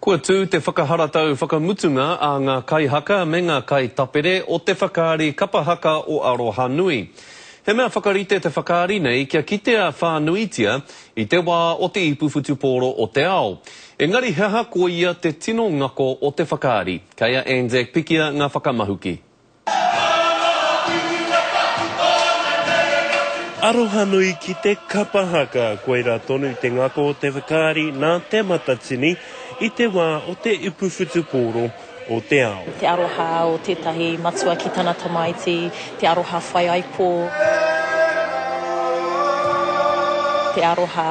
Kua tū te whakaharatau whakamutunga a ngā kaihaka me ngā kaitapere o te whakaari kapa haka o Arohanui. He mea whakarite te whakaari nei kia kitea whānuitia i te wā o te ipu whutupōro o te ao. Engari he aha koia te tino ngako o te whakaari? Kei a Anzac Pikia ngā whakamahuki. Arohanui ki te kapa haka, koirā tonu te ngako o te whakaari nā Te Matatini i te wā o te ipu whutupōro o te ao. Te aroha o tētahi matua ki tana tamaiti, te aroha whaiāipo, te aroha,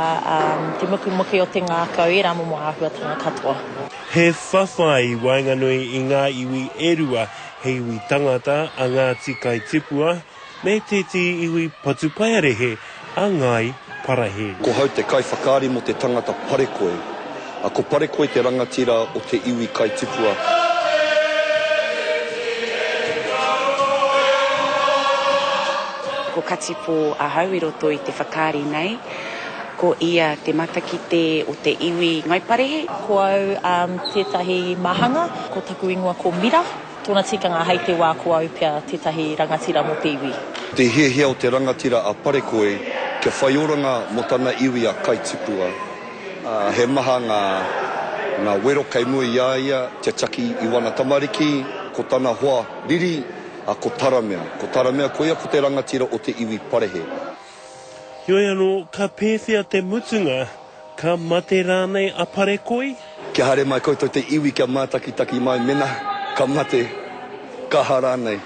te mokemoke o te ngākau, ērā momo āhuatanga katoa. He whawhai i waenganui i ngā iwi e rua He iwi tangata a Ngāti Kaitipua me tētehi iwi patupaiarehe a Ngāi Parahe. Ko hau te kaiwhakaari mo te tangata parekoi, a ko parekoi te rangatira o te iwi kaitipua. Ko Katipo ahau i roto i te whakaari nei. Ko ia te matakite o te iwi Ngaiparehe. Ko au tētahi mahanga, ko taku ingoa ko Mira. Tōna tikanga hei te wā ko au pea tētahi rangatira mō te iwi. Te hiahia o te rangatira a Parekoi kia whai oranga mō tana iwi a Kaitipua. He maha ngā ngā wero kei mua i a ia kia tiaki i wana tamariki, ko tana hoa riri, ko Taramea. Ko Taramea koia ko te rangatira o te iwi Parehe. Heoi anō, ka pēwhea te mutunga? Ka mate rānei a Parekoi? Kia haere mai koutou te iwi kia mātakitaki mai mena ka mate, ka aha rānei.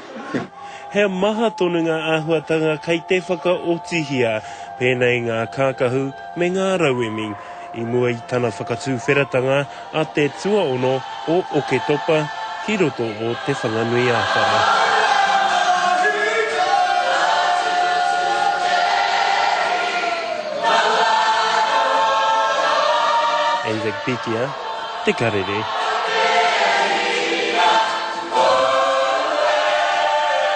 He maha tonu ngā āhuatanga kei te whakaotihia, pēnei ngā kākahu me ngā rauemi, i mua i tana whakatuwheratanga a te tuaono o Oketopa ki roto o Te Whanganui-a-Tara. Isaac Pikia, Te Karere.